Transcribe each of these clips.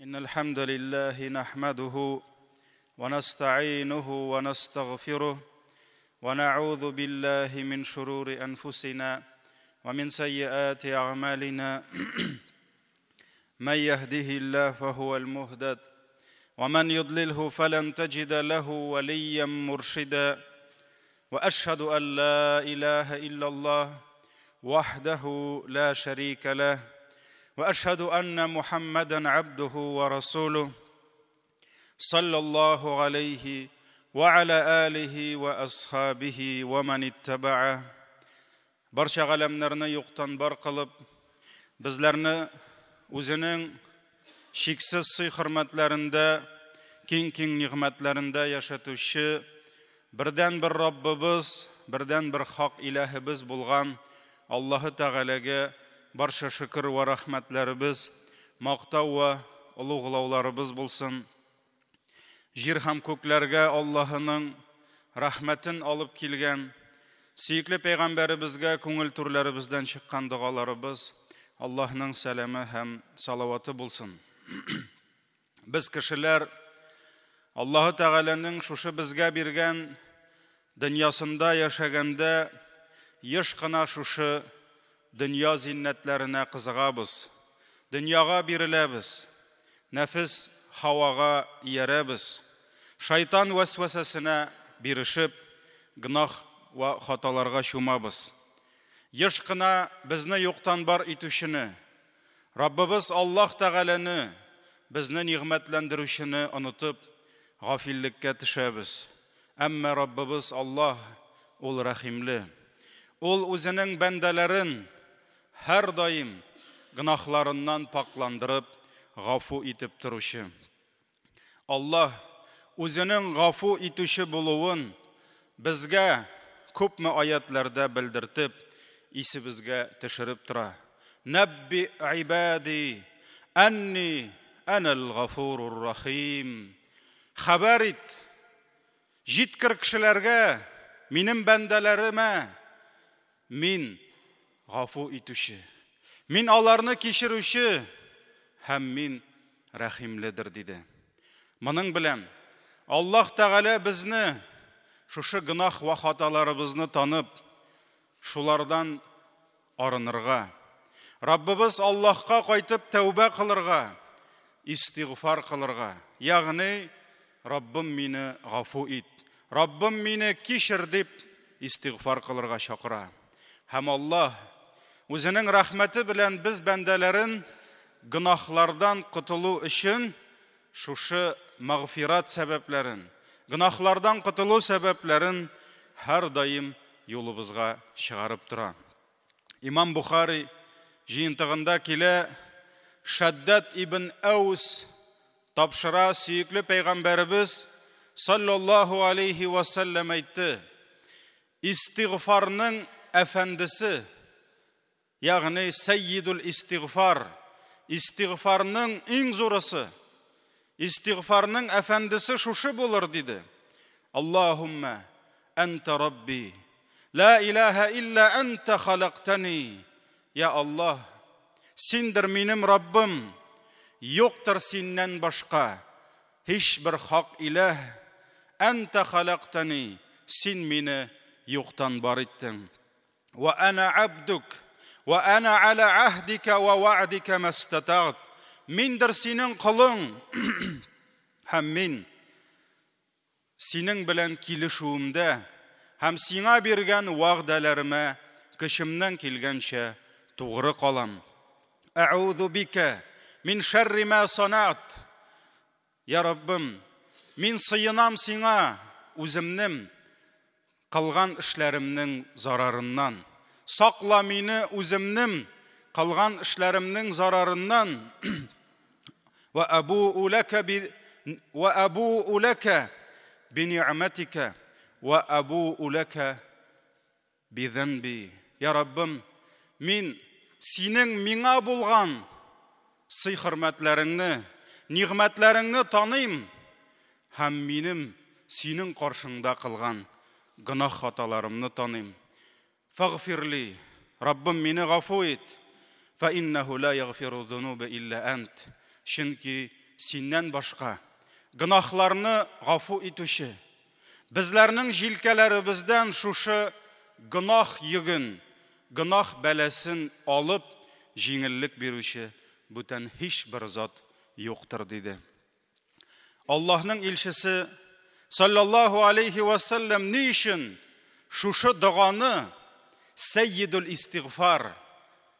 إن الحمد لله نحمده ونستعينه ونستغفره ونعوذ بالله من شرور أنفسنا ومن سيئات أعمالنا من يهده الله فهو المهتد ومن يضلله فلن تجد له وليا مرشدا وأشهد أن لا إله إلا الله وحده لا شريك له وأشهد أن محمدا عبده ورسوله صلى الله عليه وعلى آله وأصحابه ومن اتبعه. Барча галәмнәрне юктан бар кылып, безләрне үзенең чиксез сый-хөрмәтләрендә, киң-киң нигъмәтләрендә яшәтүче бердән-бер Раббыбыз, бердән-бер хак илаһыбыз булган Аллаһы Тәгаләгә барча шөкер вә рәхмәтләребез, мактау вә олуглауларыбыз булсын. Җир һәм күкләргә Аллаһының рәхмәтен алып килгән сөекле пәйгамбәребезгә күңел түрләребездән чыккан догаларыбыз, Аллаһның сәламе һәм салаваты булсын. Без кешеләр Аллаһы Тәгаләнең шушы безгә биргән дөньясында яшәгәндә еш кына шушы дөнья зиннәтләренә кызыгабыз, дөньяга биреләбез, нәфес һавага иярәбез, шайтан вәсвәсәсенә бирешеп, гөнаһ вә хаталарга чумабыз. Еш кына безне юктан бар итүчене, Раббыбыз Аллаһ Тәгаләне, безне нигъмәтләндерүчене онытып, гафиллеккә төшәбез. Әмма Раббыбыз Аллаһ ул рәхимле. Ул үзенең бәндәләрен һәрдаим гөнаһларыннан пакъландырып, гафу итеп торучы. Аллаһ үзенең гафу итүче булуын безгә күпме аятларда белдертеп, исебезгә төшереп тора. Нәбби ибади әнни әнәл гафурур рахим. Хәбәр ит, җиткер кешеләргә, минем бәндәләремә, мин гафу итүче, мин аларны кичерүче һәм мин рәхимледер, диде. Моның белән Аллаһ Тәгалә безне шушы гөнаһ вә хаталарыбызны танып, шулардан арынырга, Раббыбыз Аллаһка кайтып тәүбә кылырга, истигъфар кылырга, ягъни Раббым мине гафу ит, Раббым мине кичер дип истигъфар кылырга чакыра. Һәм Аллаһ үзенең рәхмәте белән без бәндәләрен гөнаһлардан котылу өчен шушы мәгъфират сәбәпләрен, гөнаһлардан котылу сәбәпләрен һәрдаим юлыбызга чыгарып тора. Имам Бухари җыентыгында килә, Шаддад ибн Әүс тапшыра, сөекле пәйгамбәребез саллаллаһу алейхи ва саллям әйтте: истигъфарның әфәндесе, ягъни сәййидул истигъфар, истигъфарның иң зурысы, истигъфарның әфәндесе шушы булыр, диде. Аллаһумма анта рабби, ла илаһа илля анта халактани. Я Аллаһ, синдер минем Раббым, юктыр синнән башка һичбер хак илаһ. Анта халактани, син мине юктан бар иттең. Ва ана абдук, ва ана аля аһдика ва ва'дика мастатагт. Миндер синең колың һәм мин синең белән килешүемдә һәм сиңа биргән вәгъдәләремә көчемнән килгәнчә тугры калам. Әгъузу бика мин шәрри ма санат. Я Раббым, мин сыенам сиңа үземнең кылган эшләремнең зарарыннан. Сакла мине үземнең кылган эшләремнең зарарыннан. Ва абуу лака би ва абуу лака би ни'матика ва абуу лака би занби. Я Раббым, мин синең миңа булган сый-хөрмәтләреңне, нигъмәтләреңне таныйм һәм минем синең каршыңда кылган гөнаһ хаталарымны таныйм. Фагфирли, Раббым мине гафу ит. Фа иннаху ла ягфиру зунуба илля ант. Чөнки синнән башка гөнаһларны гафу итүче, безләрнең җилкәләребездән шушы гөнаһ йөген, гөнаһ бәласен алып, җиңеллек бирүче бүтән һичбер зат юктыр, диде. Аллаһның илчесе саллаллаһу алейхи ва саллям ни өчен шушы доганы сәййидул истигъфар,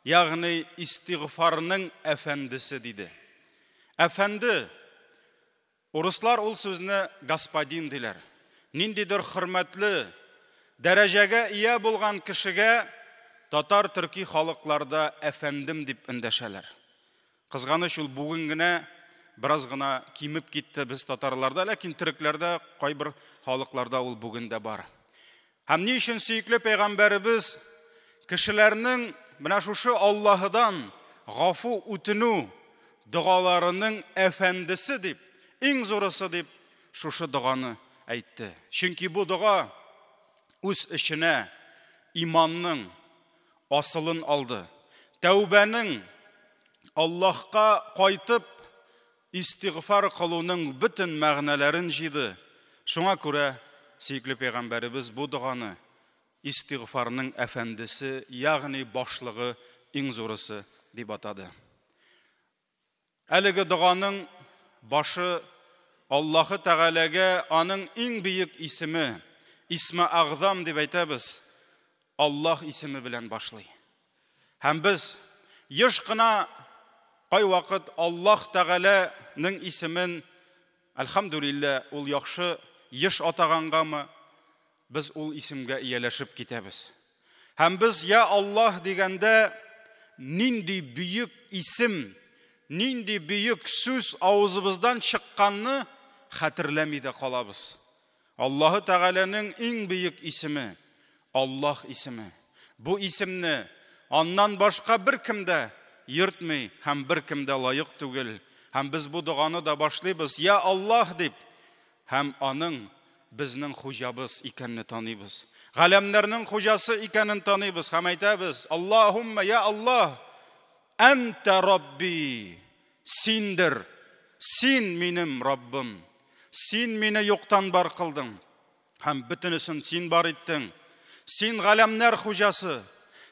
ягъни истигъфарның әфәндесе диде? Әфәнде, урыслар ул сүзне господин диләр. Ниндидер хөрмәтле дәрәҗәгә ия булган кешегә татар төрки халыкларда әфәндем дип эндәшәләр. Кызганыч, ул бүген генә бераз гына кимеп китте без татарларда, ләкин төрекләрдә, кайбер халыкларда ул бүген дә бар. Һәм ни өчен сөекле пәйгамбәребез кешеләрнең менә шушы Аллаһыдан гафу үтенү догаларының әфәндесе дип, иң зурысы дип шушы доганы әйтте? Чөнки бу дога үз эченә иманның асылын алды. Тәүбәнең, Аллаһка кайтып истигъфар кылуның бөтен мәгънәләрен җыйды. Шуңа күрә сөекле пәйгамбәребез бу доганы истигъфарның әфәндесе, ягъни башлыгы, иң зурысы дип атады. Әлеге доганың башы Аллаһы Тәгаләгә аның иң бөек исеме, Исме Агзам дип әйтәбез, Аллаһ исеме белән башлый. Һәм без еш кына кайвакыт Аллаһ Тәгаләнең исемен, әлхәмдүлилләһ, ул яхшы еш атагангамы, без ул исемгә ияләшеп китәбез. Һәм без я Аллаһ дигәндә нинди бөек исем, нинди бөек сүз авызыбыздан чыкканны хәтерләми дә калабыз. Аллаһы Тәгаләнең иң бөек исеме Аллаһ исеме. Бу исемне аннан башка беркем дә йөртми һәм беркем дә лаек түгел. Һәм без бу доганы да башлыйбыз я Аллаһ дип, һәм аның безнең хуҗабыз икәнне таныйбыз. Галәмнәрнең хуҗасы икәнен таныйбыз һәм әйтәбез: Аллаһумма я Аллаһ, әнтә Рабби, синдер, син минем Раббым. Син мине юктан бар кылдың һәм бөтенесен син бар иттең. Син галәмнәр хуҗасы.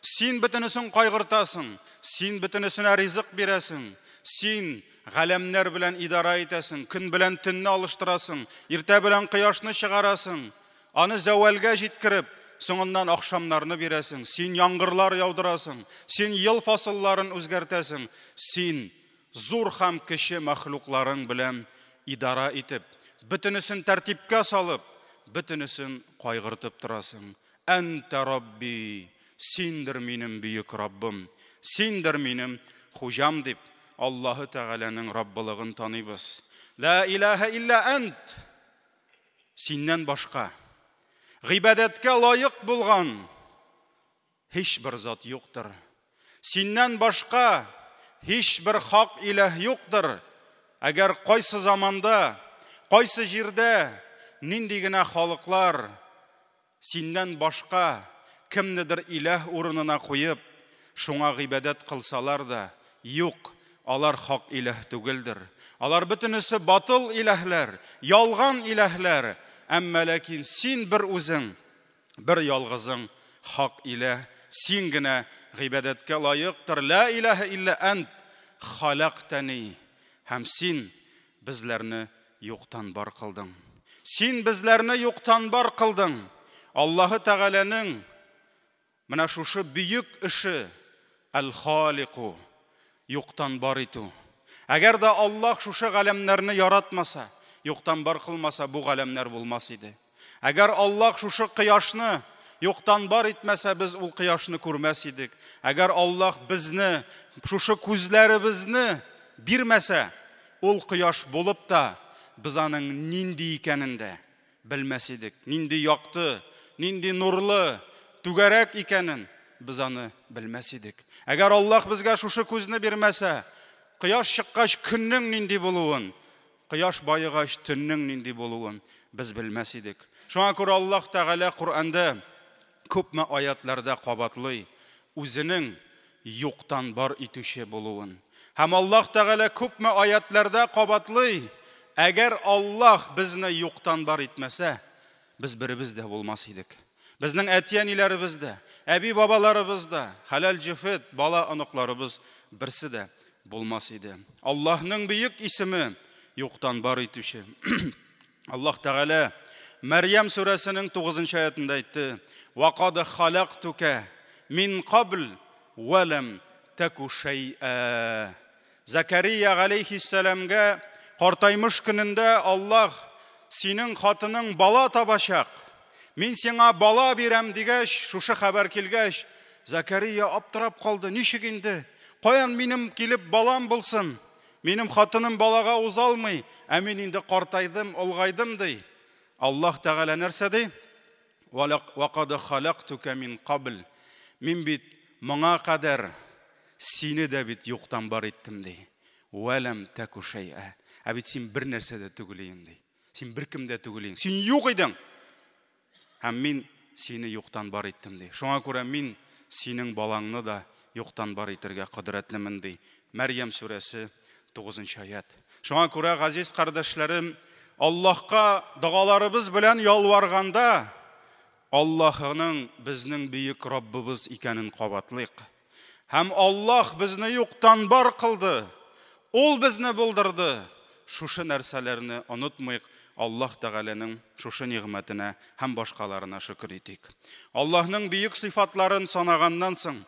Син бөтенесен кайгыртасың. Син бөтенесенә ризык бирәсең. Син галәмнәр белән идара итәсең, көн белән төнне алыштырасың, иртә белән кояшны чыгарасың, аны зәвәлгә җиткереп, соңыннан ахшамнарны бирәсең. Син яңгырлар яудырасың, син ел фасылларын үзгәртәсең, син зур һәм кече мәхлукларың белән идара итеп, бөтенесен тәртипкә салып, бөтенесен кайгыртып торасың. Әнтә Рабби, синдер минем бөек Раббым, синдер минем хуҗам дип Аллаһы Тәгаләнең Раббылыгын таныйбыз. Ла илаһа илля әнт, синнән башка гыйбадәткә лаек булган һичбер зат юктыр. Синнән башка һичбер хак илаһ юктыр. Әгәр кайсы заманда, кайсы җирдә нинди генә халыклар синнән башка кемнедер илаһ урынына куеп, шуңа гыйбадәт кылсалар да, юк, алар хак илаһ түгелдер. Алар бөтенесе батыл илаһлар, ялган илаһлар. Әмма ләкин син бер үзең, бер ялгызың хак илаһ, син генә гыйбадәткә лаектыр. Ла илаһа илля әнт халактани. Һәм син безләрне юктан бар кылдың. Син безләрне юктан бар кылдың. Аллаһы Тәгаләнең менә шушы бөек эше әл-Халику, юктан бар итү. Әгәр дә Аллаһ шушы галәмнәрне яратмаса, юктан бар кылмаса, бу галәмнәр булмас иде. Әгәр Аллаһ шушы кояшны юктан бар итмәсә, без ул кояшны күрмәс идек. Әгәр Аллаһ безне, шушы күзләребезне бирмәсә, ул кояш булып та, без аның нинди икәнен дә белмәс идек. Нинди якты, нинди нурлы, түгәрәк икәнен без аны белмәс идек. Әгәр Аллаһ безгә шушы күзне бирмәсә, кояш чыккач көннең нинди булуын, кояш баегач төннең нинди булуын без белмәс идек. Шуңа күрә Аллаһ Тәгалә Коръәндә күпме аятларда кабатлый үзенең юктан бар итүче булуын. Һәм Аллаһ Тәгалә күпме аятларда кабатлый, әгәр Аллаһ безне юктан бар итмәсә, без беребез дә булмас идек. Безнең әти-әниләребез дә, әби-бабаларыбыз да, хәләл җефет, бала оныкларыбыз берсе дә булмас иде. Аллаһның бөек исеме юктан бар итүче. Аллаһ Тәгалә Мәрьям сүрәсенең 9 аятында әйтте: "Ва кад халактука мин кабл ва лам таку шай'a". Закария галәйһиссәламгә картаймыш көнендә Аллаһ синең хатының бала табачак. Мин сиңа бала бирәм дигәч, шушы хәбәр килгәч, Закария аптырап калды. Ничек инде? Каян минем килеп балам булсын? Минем хатыным балага уза алмый, ә мин инде картайдым, олгайдым ди. Аллаһ Тәгалә нәрсә ди? Ва кад халактука мин кабл. Мин бит моңа кадәр сине дә бит юктан бар иттем ди. Ва лам таку шай'a. Ә бит син бер нәрсә дә түгел идең ди. Син бер кем дә түгел идең. Син юк идең. Һәм мин сине юктан бар иттем ди. Шуңа күрә мин синең балаңны да юктан бар итәргә кодрәтлемен ди. Мәрьям сүрәсе 9 аят. Шуңа күрә, газиз кардәшләрем, Аллаһка догаларыбыз белән ялварганда, Аллаһының безнең бөек Раббыбыз икәнен кабатлыйк. Һәм Аллаһ безне юктан бар кылды. Ул безне булдырды. Шушы нәрсәләрне онытмыйк. Аллаһ Тәгаләнең шушы нигъмәтенә һәм башкаларына шөкер итик. Аллаһның бөек сыйфатларын санаганнан соң,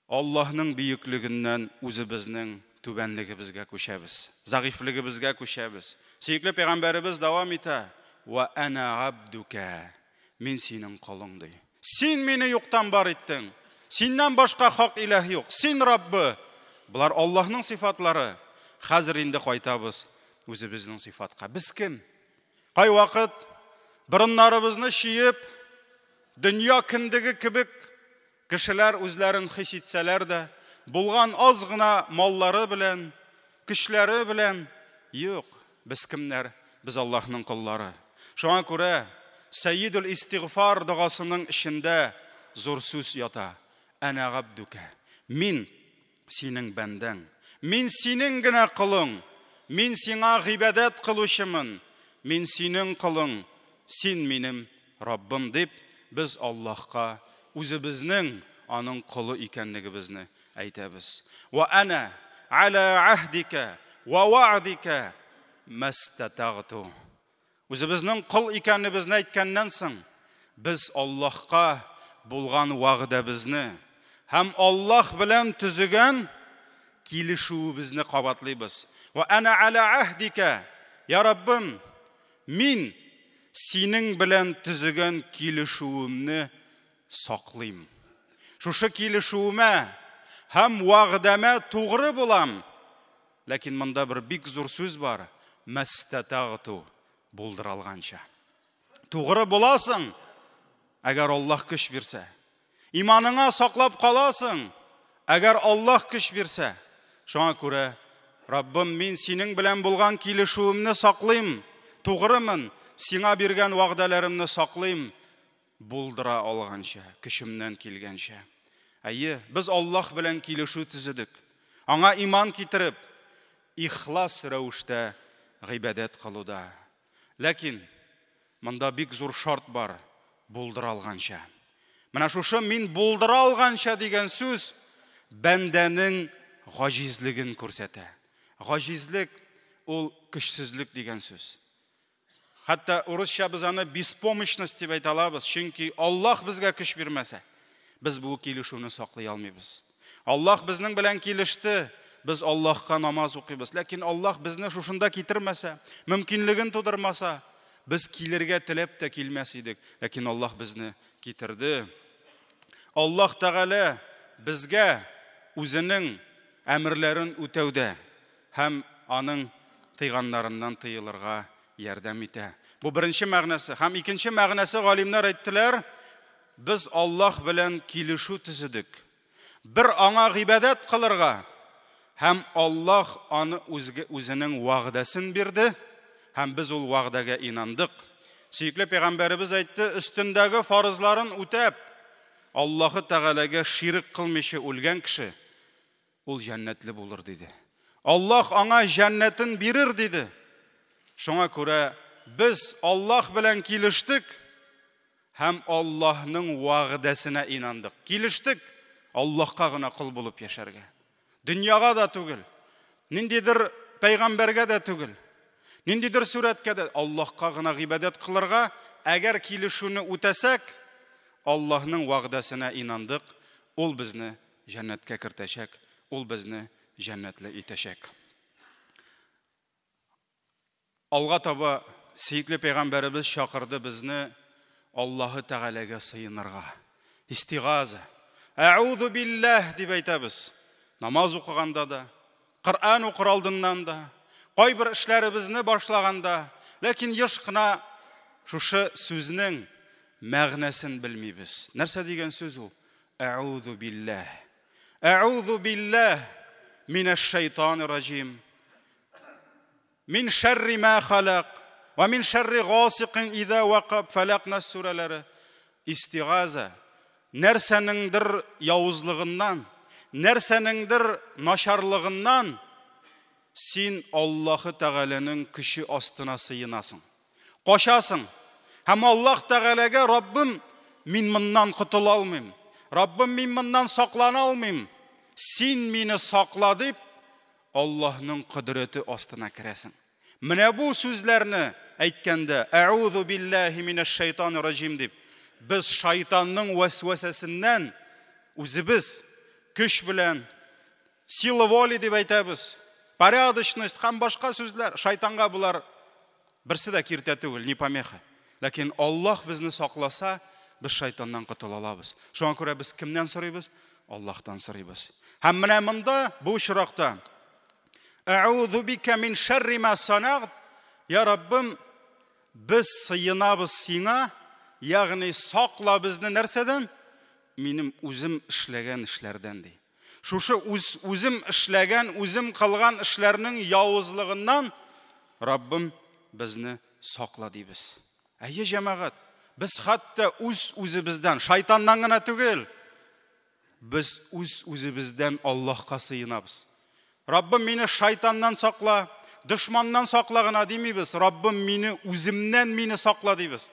Аллаһның бөеклегеннән үзебезнең түбәнлегебезгә күчәбез, зәгыйфьлегебезгә күчәбез. Сөекле пәйгамбәребез дәвам итә: "Ва ана абдука" Мин синең колың ди. Син мине юктан бар иттең. Синнән башка хак иләһ юк. Син Раббы. Булар Аллаһның сыйфатлары. Хәзер инде кайтабыз үзебезнең сыйфатка. Без кем? Кай вакыт борыннарыбызны чөеп, дөнья кендеге кебек кешеләр үзләрен хис итсәләр дә, булган аз гына маллары белән, көчләре белән, юк, без кемнәр? Без Аллаһның коллары. Шуңа күрә Сәйидул истигъфар догасының эчендә зур сүз ята. Әнә габдука. Мин синең бәндәң. Мин синең генә колың. Мин сиңа гыйбадәт кылучымын. Мин синең колың. Син минем Раббым дип, без Аллаһка үзебезнең аның колы икәнлегебезне әйтәбез. Ва ана аля аһдика ва ва'дика мастатагту. Үзебезнең кол икәнебезне әйткәннән соң, без Аллаһка булган вәгъдәбезне һәм Аллаһ белән төзегән килешүебезне кабатлыйбыз. Ва ана аля аһдика, я Раббым, мин синең белән төзегән килешүемне саклыйм. Шушы килешүемә һәм вәгъдәмә тугры булам. Ләкин монда бер бик зур сүз бар. Мәстәтагту, булдыра алганча. Тугры буласың, әгәр Аллаһ көч бирсә. Иманыңа саклап каласың, әгәр Аллаһ көч бирсә. Шуңа күрә, Раббым, мин синең белән булган килешүемне саклыйм, тугрымын, сиңа биргән вәгъдәләремне саклыйм, булдыра алганча, көчемнән килгәнчә. Әйе, без Аллаһ белән килешү төзедек. Аңа иман китереп, ихлас рәвештә гыйбадәт кылуда. Ләкин монда бик зур шарт бар, булдыра алганча. Менә шушы мин булдыра алганча дигән сүз бәндәнең гаҗизлеген күрсәтә. Гаҗизлек ул көчсезлек дигән сүз. Хәтта урысча без аны беспомощность дип әйтә алабыз, чөнки Аллаһ безгә көч бирмәсә, без бу килешүне саклый алмыйбыз. Аллаһ безнең белән килеште, без Аллаһка намаз укыйбыз. Ләкин Аллаһ безне шушында китермәсә, мөмкинлеген тудырмаса, без килергә теләп тә килмәс идек. Ләкин Аллаһ безне китерде. Аллаһ Тәгалә безгә үзенең әмерләрен үтәүдә һәм аның тыйганнарыннан тыелырга ярдәм итә. Бу беренче мәгънәсе. Һәм икенче мәгънәсе галимнәр әйттеләр, без Аллаһ белән килешү төзедек. Бер аңа гыйбадәт кылырга, һәм Аллаһ аны үзенең вәгъдәсен бирде, һәм без ул вәгъдәгә инандык. Сөекле пәйгамбәребез әйтте, өстендәге фарызларын үтәп, Аллаһы Тәгаләгә ширк кылмыйча үлгән кеше Ул җәннәтле булыр диде. Аллаһ аңа җәннәтен бирер диде. Шуңа күрә без Аллаһ белән килештек һәм Аллаһның вәгъдәсенә инандык. Килештек Аллаһка гына кол булып яшәргә. Дөньяга да түгел, ниндидер пәйгамбәргә дә түгел, ниндидер сурәткә дә, Аллаһка гына гыйбадәт кылырга, әгәр килешүне үтәсәк, Аллаһның вәгъдәсенә инандык, ул безне җәннәткә кертәчәк, ул безне җәннәтле итәчәк. Алга таба сөекле пәйгамбәребез чакырды безне Аллаһы Тәгаләгә сыенырга. Истигаза. Әүзу билләһ дип әйтәбез. Намаз укыганда да, Коръән укыр алдыннан да, кайбер эшләребезне башлаганда, ләкин еш кына шушы сүзнең мәгънәсен белмибез. Нәрсә дигән сүз ул? Әүзу билләһ. Әүзу билләһ минәш шайтанир раҗим. Мин шәрри ма халак, ва мин шәрри гасикин иза вакаб, Фәләк, Нас сүрәләре. Истигаза, нәрсәнеңдер явызлыгыннан, нәрсәнеңдер начарлыгыннан син Аллаһы Тәгаләнең көче астына сыенасың. Качасың. Һәм Аллаһ Тәгаләгә Раббым, мин моннан котыла алмыйм. Раббым, мин моннан саклана алмыйм. Син мине сакла дип, Аллаһның кодрәте астына керәсең. Менә бу сүзләрне әйткәндә, Әүзу биллаһи минәш шайтанир раҗим дип, без шайтанның вәсвәсәсеннән үзебез көч белән, сила воли дип әйтәбез, порядочность һәм башка сүзләр, шайтанга болар берсе дә киртә түгел, не помеха. Ләкин Аллаһ безне сакласа, без шайтаннан котыла алабыз. Шуңа күрә без кемнән сорыйбыз? Аллаһтан сорыйбыз. Һәм менә монда бу очракта Әүзу бика мин шәрри ма санагт, я Раббым, без сыенабыз сиңа, ягъни сакла безне нәрсәдән? Минем үзем эшләгән эшләрдән ди. Шушы үз, үзем эшләгән, үзем кылган эшләрнең явызлыгыннан Раббым безне сакла дибез. Әйе, җәмәгать, без хәтта үз үзебездән, шайтаннан гына түгел, без үз үзебездән Аллаһка сыенабыз. Раббым мине шайтаннан сакла, дошманнан сакла гына димибез, Раббым мине үземнән мине сакла дибез.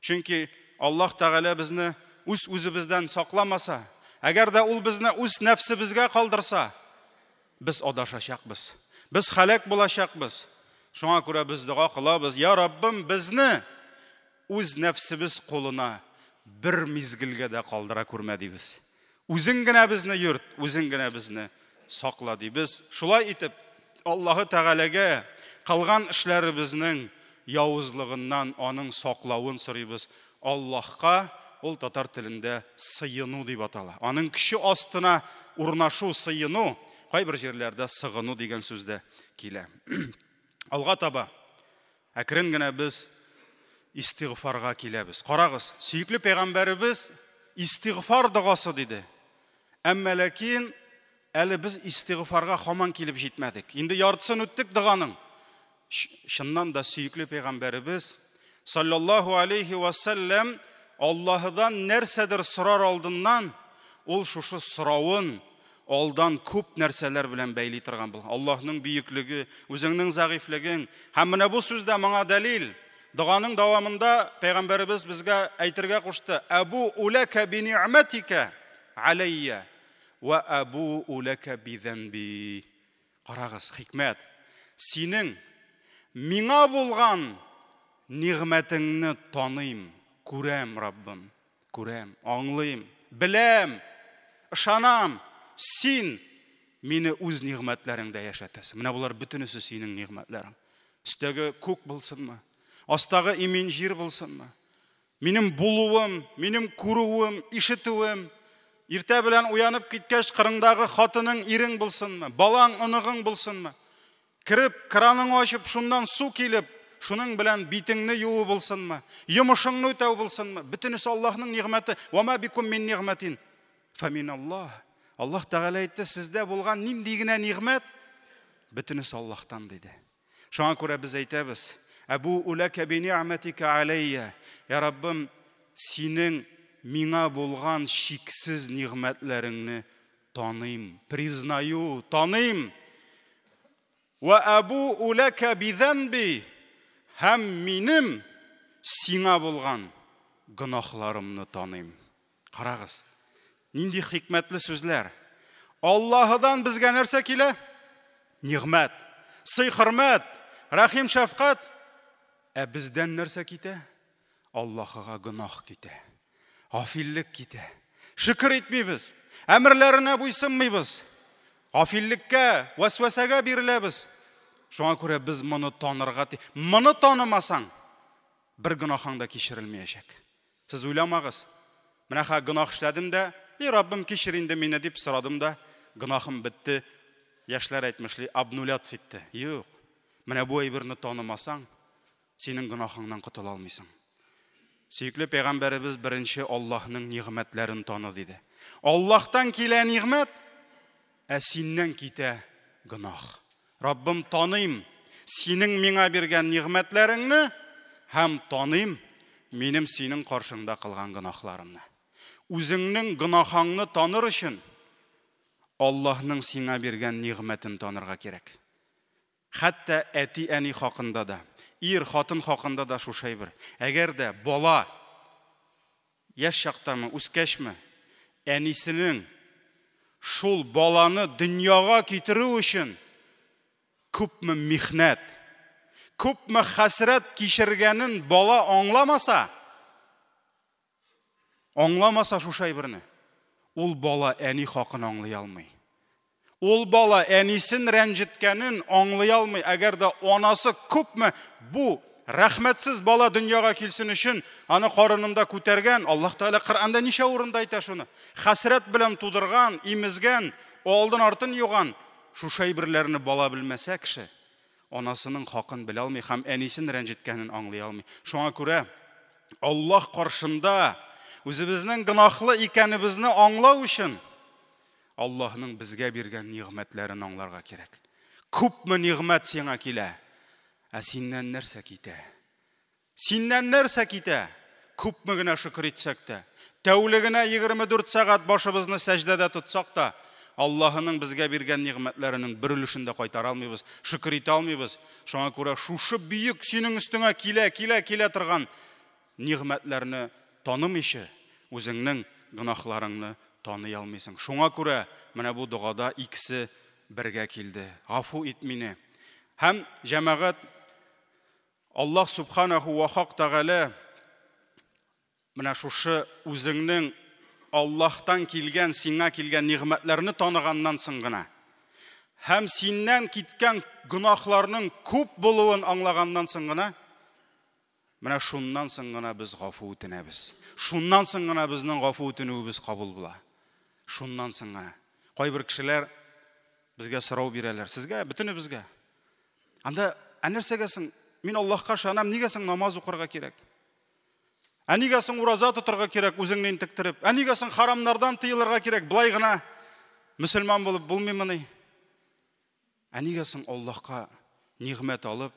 Чөнки Аллаһ Тәгалә безне үз үзебездән сакламаса, әгәр дә ул безне үз нәфсебезгә калдырса, без адашачакбыз. Без халәк булачакбыз. Шуңа күрә без дога кылабыз: Я Раббым, безне үз нәфсебез кулына бер мизгелгә дә калдыра күрмә дибез. Үзең генә безне йөрт, үзең генә безне сакла дибез. Шулай итеп, Аллаһы Тәгаләгә кылган эшләребезнең явызлыгыннан аның саклавын сорыйбыз. Аллаһка ул татар телендә сыену дип атала. Аның көче астына урнашу, сыену, кайбер җирләрдә сыгыну дигән сүз дә килә. Алга таба әкрен генә без истигъфарга киләбез. Карагыз, сөекле пәйгамбәребез истигъфар догасы диде. Әмма ләкин әле без истигъфарга һаман килеп җитмәдек. Инде яртысын үттек доганың. Чыннан да сөекле пәйгамбәребез саллаллаһу алейхи ва саллям Аллаһыдан нәрсәдер сорар алдыннан ул шушы соравын алдан күп нәрсәләр белән бәйли торган булган. Аллаһның бөеклеге, үзеңнең зәгыйфьлегең. Һәм менә бу сүз дә моңа дәлил. Доганың дәвамында пәйгамбәребез безгә әйтергә кушты: Әбу улака би ни'матика алейя ва абу улака би занби. Карагыз, хикмәт. Синең миңа булган нигъмәтеңне таныйм, күрәм, Раббым, күрәм, аңлыйм, беләм, ышанам. Син мине үз нигъмәтләреңдә яшәтәсең. Менә болар бөтенесе синең нигъмәтләрең. Өстәге күк булсынмы, астагы имин җир булсынмы? Минем булуым, минем күрүем, ишетүем, иртә белән уянып киткәч, кырыңдагы хатының, ирең булсынмы, балаң, оныгың булсынмы? Кереп, краныңны ачып, шуннан су килеп, шуның белән битеңне юуу булсынмы, йомышыңны үтәү булсынмы? Бөтенесе Аллаһның нигъмәте. Ва ма бикум мин нигъмәтин фамин Аллаһ. Аллаһ Тәгалә әйтте, сездә булган нинди генә нигъмәт, бөтенесе Аллаһтан диде. Шуңа күрә без әйтәбез: Әбу улака би ни'матика алейя. Я Раббым, синең миңа булган чиксез нигъмәтләреңне Таныйм, признаю, таныйм. Вә әбу'у ләкә бидәнби, һәм минем сиңа булган гөнаһларымны таныйм. Карагыз, нинди хикмәтле сүзләр. Аллаһыдан безгә нәрсә килә? Нигъмәт, сый-хөрмәт, рәхим шәфкать. Ә бездән нәрсә китә? Аллаһыга гөнаһ китә. Гафиллек китә. Шөкер итмибез. Әмерләренә буйсынмыйбыз. Гафиллеккә, вәсвәсәгә биреләбез. Шуңа күрә без моны танырга ти. Моны танымасаң, бер гөнаһың да кичерелмәячәк. Сез уйламагыз. Менә хә гөнаһ эшләдем дә, и Раббым, кичер инде мине дип сорадым да, гөнаһым бетте. Яшьләр әйтмешли, обнуляться итте. Юк. Менә бу әйберне танымасаң, синең гөнаһыңнан котыла алмыйсың. Сөекле пәйгамбәребез беренче Аллаһның нигъмәтләрен таны диде. Аллаһтан килә нигъмәт, ә синнән китә гөнаһ. Раббым, таныйм синең миңа биргән нигъмәтләреңне һәм таныйм минем синең каршыңда кылган гөнаһларымны. Үзеңнең гөнаһыңны таныр өчен Аллаһның сиңа биргән нигъмәтен танырга кирәк. Хәтта әти-әни хакында да, ир, хатын хакында да шушы әйбер. Әгәр дә бала яшь чактамы, үскәчме, әнисенең шул баланы дөньяга китерү өчен күпме михнәт, күпме хәсрәт кичергәнен бала аңламаса, Аңламаса шушы әйберне, ул бала әни хакын аңлый алмый. Ул бала әнисен рәнҗеткәнен аңлый алмый. Әгәр дә анасы күпме бу рәхмәтсез бала дөньяга килсен өчен аны карынында күтәргән, Аллаһ Тәгалә Коръәндә ничә урында әйтә шуны. Хәсрәт белән тудырган, имезгән, алдын артын юган шушы әйберләрне бала белмәсә кеше, анасының хакын белә алмый һәм әнисен рәнҗеткәнен аңлый алмый. Шуңа күрә Аллаһ каршында үзебезнең гөнаһлы икәнебезне аңлау өчен Аллаһның безгә биргән нигъмәтләрен аңларга кирәк. Күпме нигъмәт сиңа килә, ә синнән нәрсә китә? Синнән нәрсә китә? Күпме генә шөкер итсәк тә, тәүлегенә 24 сәгать башыбызны сәҗдәдә тотсак та, Аллаһының безгә биргән нигъмәтләренең бер өлешен дә кайтара алмыйбыз, шөкер итә алмыйбыз. Шуңа күрә шушы бөек синең өстеңә килә, килә, килә торган нигъмәтләрне танымыйча, үзеңнең гөнаһларыңны таный алмыйсың. Шуңа күрә менә бу догада икесе бергә килде. Гафу ит мине. Һәм җәмәгать Аллаһ Субханаху ва Хак Тәгалә менә шушы үзеңнең Аллаһтан килгән, сиңа килгән нигъмәтләрне таныганнан соң гына һәм синнән киткән гөнаһларның күп булуын аңлаганнан соң гына менә шуннан соң гына без гафу үтенәбез. Шуннан соң гына безнең гафу үтенүебез кабул була. Шуннан соң гына. Кайбер кешеләр безгә сорау бирәләр. Сезгә, бөтенебезгә. Анда, ә нәрсәгә соң? Мин Аллаһка ышанам, нигә соң намаз укырга кирәк? Ә нигә соң ураза тотырга кирәк, үзеңне интектереп? Ә нигә соң харамнардан тыелырга кирәк? Былай гына мөселман булып булмыймыни? Ә нигә соң Аллаһка нигъмәт алып,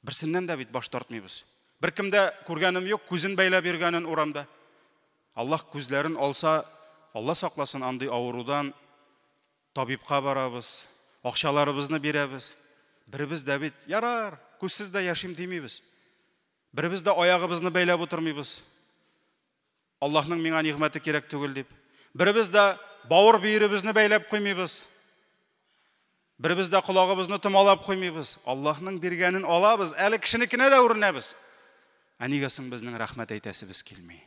берсеннән дә бит баш тартмыйбыз? Беркем дә күргәнем юк, күзен бәйләп йөргәнен урамда. Аллаһ күзләрен алса, Алла сакласын андый авырудан, Табибка барабыз, акчаларыбызны бирәбез. Беребез дә бит, ярар, күзсез дә яшим димибез. Беребез дә аягыбызны бәйләп утырмыйбыз. Аллаһның миңа нигъмәте кирәк түгел дип. Беребез дә бавыр бөеребезне бәйләп куймыйбыз. Беребез дә колагыбызны томалап куймыйбыз. Аллаһның биргәнен алабыз, әле кешенекенә дә үренәбез. Ә нигә соң безнең рәхмәт әйтәсебез килми?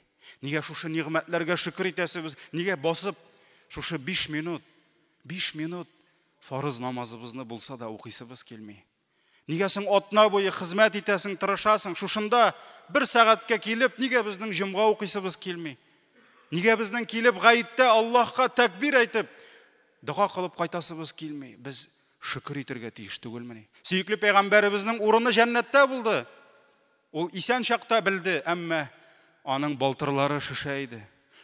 Нигә шушы нигъмәтләргә шөкер итәсебез? Нигә басып шушы 5 минут, 5 минут фарыз намазыбызны булса да укыйсыбыз килми? Нигә соң атна буе хезмәт итәсең, тырышасың, шушында бер сәгатькә килеп, нигә безнең җомга укыйсыбыз килми? Нигә безнең килеп гаеттә Аллаһка тәкбир әйтеп, дога кылып кайтасыбыз килми? Без шөкер итәргә тиеш түгелмени? Сөекле пәйгамбәребезнең урыны җәннәттә булды. Ул исән чакта белде, әмма аның балтырлары шешә иде.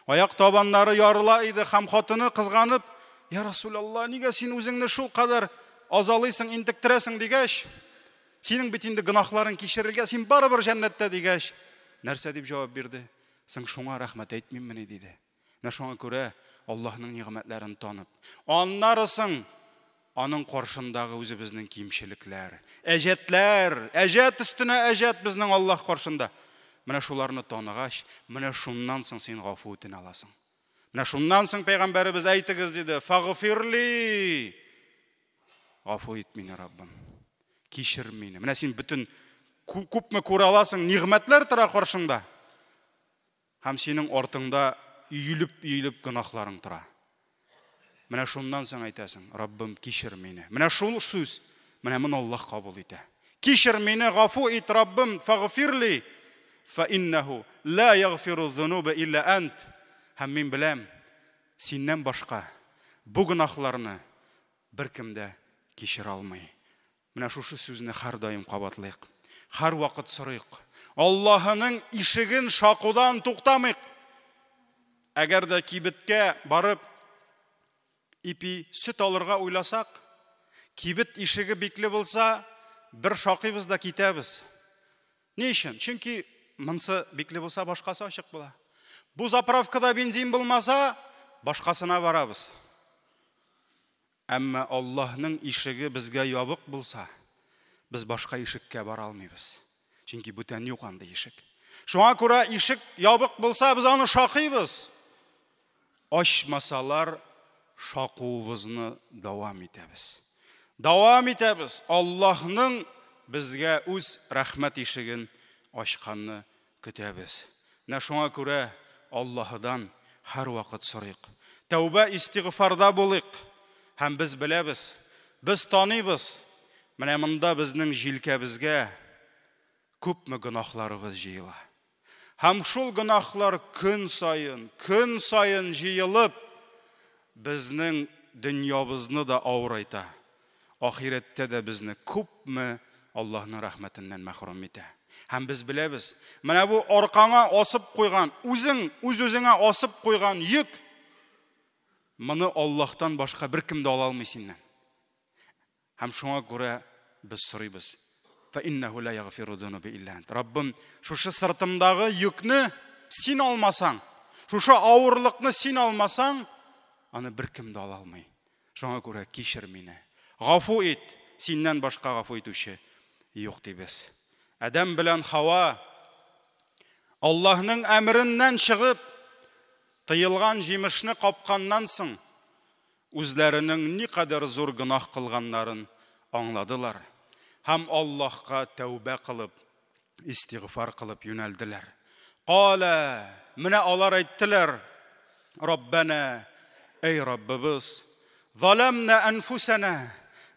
Аяк табаннары ярыла иде һәм хатыны кызганып, "Я Расулалла, нигә син үзеңне шул кадәр азалыйсың, интектерәсең?" дигәч, "Синең бит инде гөнаһларың кичерелгән, син барыбер җәннәттә" дигәч, нәрсә дип җавап бирде? Соң шуңа рәхмәт әйтмиммени диде. Менә шуңа күрә Аллаһның нигъмәтләрен танып, аннары соң аның каршындагы үзебезнең кимчелекләр, әҗәтләр, әҗәт өстенә әҗәт безнең Аллаһ каршында. Менә шуларны таныгач, менә шуннан соң син гафу үтенә аласың. Менә шуннан соң пәйгамбәребез әйтегез диде, фагфирли. Гафу ит мине, Раббым. Кичер мине. Менә син бөтен күпме күрә аласың, нигъмәтләр тора каршыңда. Һәм синең артыңда өелеп-өелеп гөнаһларың тора. Менә шуннан соң әйтәсең, Раббым, кичер мине. Менә шул сүз, менә моны Аллаһ кабул итә. Кичер мине, гафу ит, Раббым, фагфирли, фа иннәһу ла ягфиру зунуба илля ант. Һәм мин беләм, синнән башка бу гөнаһларны беркем дә кичерә алмый. Менә шушы сүзне һәрдаим кабатлыйк. Һәрвакыт сорыйк. Аллаһының ишеген шакудан туктамыйк. Әгәр дә кибеткә барып ипи, сөт алырга уйласак, кибет ишеге бикле булса, бер шакыйбыз да китәбез. Ни өчен? Чөнки монысы бикле булса, башкасы ачык була. Бу заправкада бензин булмаса, башкасына барабыз. Әмма Аллаһның ишеге безгә ябык булса, без башка ишеккә бара алмыйбыз. Чөнки бүтән юк андый ишек. Шуңа күрә ишек ябык булса, без аны шакыйбыз. Ачмасалар, шакуыбызны дәвам итәбез. Дәвам итәбез. Аллаһның безгә үз рәхмәт ишеген ачканны көтәбез. Менә шуңа күрә Аллаһыдан һәрвакыт сорыйк. Тәүбә истигъфарда булыйк. Һәм без беләбез, без таныйбыз. Менә монда безнең җилкәбезгә күпме гөнаһларыбыз җыела. Һәм шул гөнаһлар көн саен, көн саен җыелып, безнең дөньябызны да авырайта. Ахирәттә дә безне күпме Аллаһның рәхмәтеннән мәхрүм итә. Һәм без беләбез, менә бу аркаңа асып куйган, үзең үз-үзеңә асып куйган йөк, моны Аллаһтан башка беркем дә ала алмый синнән. Һәм шуңа күрә без сорыйбыз. Фа иннәһу ла ягфиру зунуба илля ант. Раббым, шушы сыртымдагы йөкне син алмасаң, шушы авырлыкны син алмасаң, аны беркем дә ала алмый. Шуңа күрә кичер мине. Гафу ит, синнән башка гафу итүче юк дибез. Адәм белән Хава Аллаһның әмереннән чыгып, тыелган җимешне капканнан соң, үзләренең никадәр зур гөнаһ кылганнарын аңладылар һәм Аллаһка тәүбә кылып, истигъфар кылып юнәлделәр. Калә, менә алар әйттеләр, Раббана, эй Раббыбыз, заламна анфусана,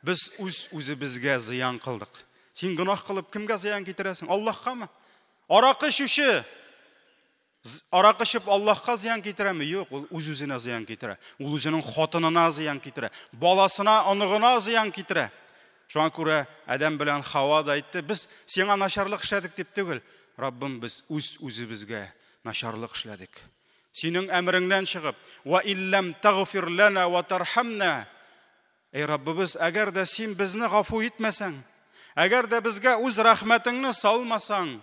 без үз үзебезгә зыян кылдык. Син гөнаһ кылып кемгә зыян китерәсең? Аллаһкамы? Аракы эчүче аракы эчеп Аллаһка зыян китерәме? Юк, ул үз-үзенә зыян китерә. Ул үзенең хатынына зыян китерә, баласына, оныгына зыян китерә. Шуңа күрә Адәм белән Хава да әйтте, без сиңа начарлык эшләдек дип түгел, Раббым, без үз-үзебезгә начарлык эшләдек. Синең әмереңнән чыгып, ва илләм тагфир лана ва тархамна, Эй Раббыбыз, әгәр дә син безне гафу итмәсәң, әгәр дә безгә үз рәхмәтеңне салмасаң,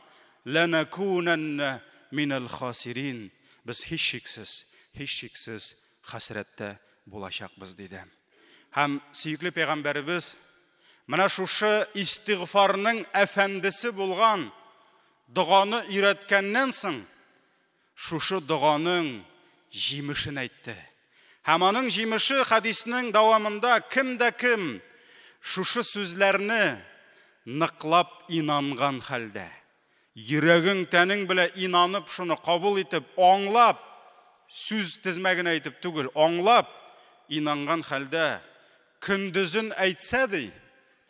ләнәкүнәннә минәл хасирин, без һичшиксез, һичшиксез хәсрәттә булачакбыз, диде. Һәм сөекле пәйгамбәребез менә шушы истигъфарның әфәндесе булган доганы өйрәткәннән соң, Шушы доганың җимешен әйтте. Һәм аның җимеше хәдиснең дәвамында кем дә кем шушы сүзләрне ныклап инанган хәлдә, йөрәгең, тәнең белән инанып шуны кабул итеп, аңлап, сүз тезмәгенә әйтеп түгел, аңлап, инанган хәлдә көндезен әйтсә ди,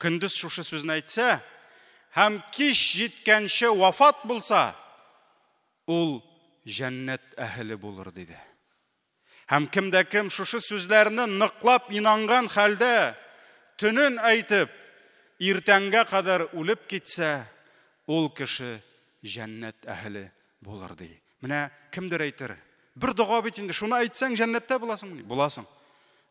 көндез шушы сүзне әйтсә, һәм кич җиткәнче вафат булса, Ул җәннәт әһеле булыр, диде. Һәм кем дә кем шушы сүзләрне ныклап инанган хәлдә төнен әйтеп, иртәнгә кадәр үлеп китсә, ул кеше җәннәт әһеле булыр, ди. Менә кемдер әйтер, бер дога бит инде, шуны әйтсәң җәннәттә буласыңмыни? Буласың.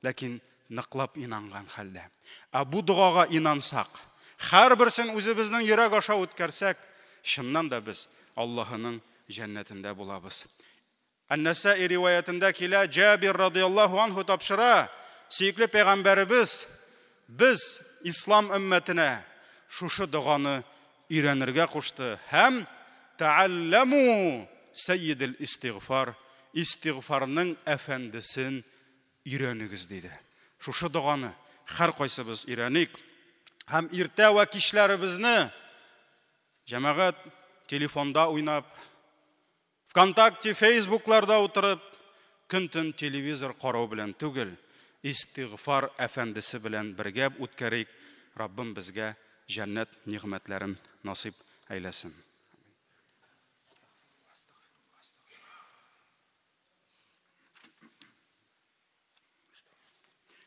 Ләкин ныклап инанган хәлдә. Ә бу догага инансак, һәрберсен үзебезнең йөрәк аша үткәрсәк, чыннан да без Аллаһының җәннәтендә булабыз. Ән-Нәсаи риваятендә килә, Җабир радияллаһу анһу тапшыра, сөекле пәйгамбәребез без ислам өммәтенә шушы доганы өйрәнергә кушты һәм тәалләму сәйидел истигъфар, истигъфарның әфәндесен өйрәнегез диде. Шушы доганы һәркайсыбыз өйрәник һәм иртә вә кичләребезне җәмәгать телефонда уйнап, ВКонтакте, Фейсбукларда утырып, көн-төн телевизор карау белән түгел, истигъфар әфәндесе белән бергә үткәрик. Раббым безгә җәннәт нигъмәтләрен насыйп әйләсен.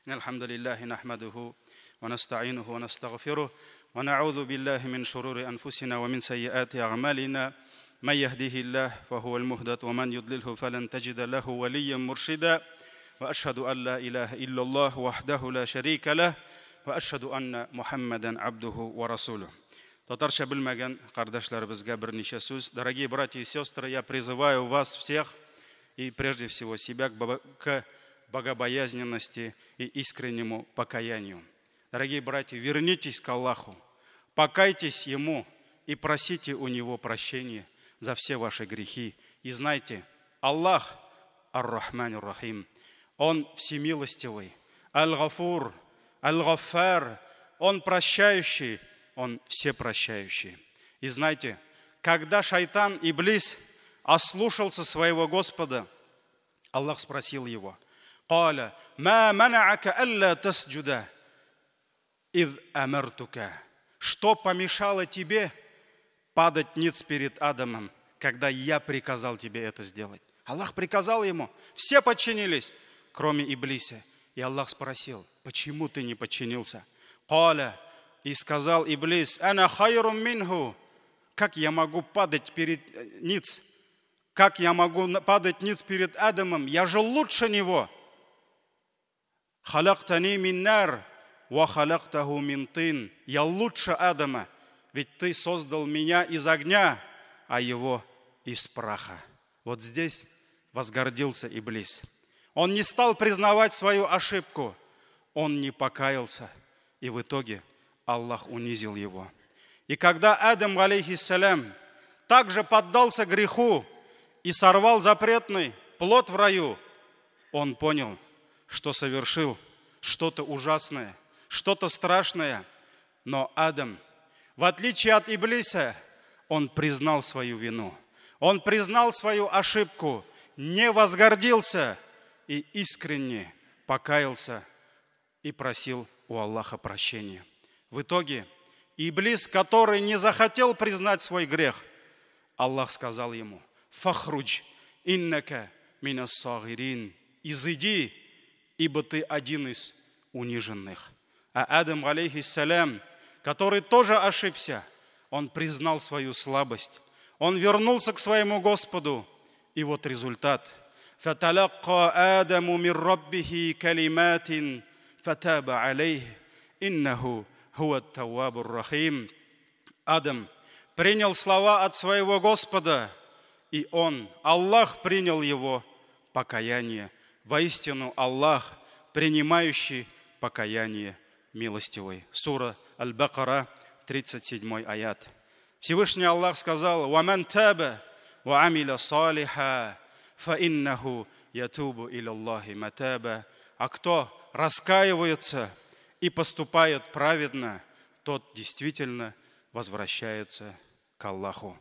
إن الحمد لله نحمده ونستعينه ونستغفره ونعوذ بالله من شرور أنفسنا ومن سيئات أعمالنا من يهده الله فهو المهتد ومن يضلله فلن تجد له وليا مرشدا وأشهد أن لا إله إلا الله وحده لا شريك له وأشهد أن محمدا عبده ورسوله. Татарча белмәгән кардәшләребезгә берничә сүз. Дорогие братья и сестры, я призываю вас всех и прежде всего себя к богобоязненности и искреннему покаянию. Дорогие братья, вернитесь к Аллаху, покайтесь Ему и просите у Него прощения за все ваши грехи. И знайте, Аллах Ар-Рахман Ар-Рахим, Он всемилостивый, Аль-Гафур, Аль-Гаффар, Он прощающий, Он всепрощающий. И знайте, когда шайтан Иблис ослушался своего Господа, Аллах спросил его: «Каля, ма мана'ака алла тасджуда, из амартука». Что помешало тебе падать ниц перед Адамом, когда я приказал тебе это сделать? Аллах приказал ему, все подчинились, кроме Иблиса. И Аллах спросил: почему ты не подчинился? Каля, и сказал Иблис: «Ана хайрум минху». Как я могу падать перед ниц? Как я могу падать ниц перед Адамом? Я же лучше него. Халактани мин нар, ва халактаху мин тин. Я лучше Адама, ведь ты создал меня из огня, а его из праха. Вот здесь возгордился Иблис. Он не стал признавать свою ошибку. Он не покаялся. И в итоге Аллах унизил его. И когда Адам, алейхиссалям, также поддался греху и сорвал запретный плод в раю, он понял, что совершил что-то ужасное, что-то страшное. Но Адам, в отличие от Иблиса, он признал свою вину, он признал свою ошибку, не возгордился и искренне покаялся и просил у Аллаха прощения. В итоге Иблис, который не захотел признать свой грех, Аллах сказал ему: «Фахруджь, иннака минас сагирин», изыди, ибо ты один из униженных. А Адам, алейхиссалям, который тоже ошибся, он признал свою слабость, он вернулся к своему Господу, и вот результат. «Фаталакка Адаму мин раббихи калиматин фатаба алейх, иннаху хуа таввабур рахим». Адам принял слова от своего Господа, и он, Аллах, принял его покаяние. Воистину, Аллах, принимающий покаяние, милостивый. Сура Аль-Бакара, 37 аят. Всевышний Аллах сказал: «Ваман таба ва амиля салиха, фа иннаху ятубу илаллахи матаба». А кто раскаивается и поступает праведно, тот действительно возвращается к Аллаху.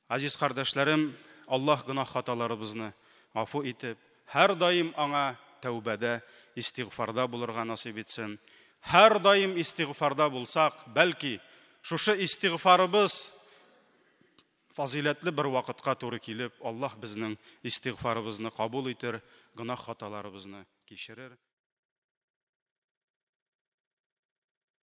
Азиз кардәшләрем, Аллаһ гөнаһ хаталарыбызны гафу итеп, һәр даим аңа тәүбәдә, истигъфарда булырга насыйп итсен. Һәр даим истигъфарда булсак, бәлки шушы истигъфарыбыз фазиләтле бер вакытка туры килеп, Аллаһ безнең истигъфарыбызны кабул итер, гөнаһ хаталарыбызны кичерер.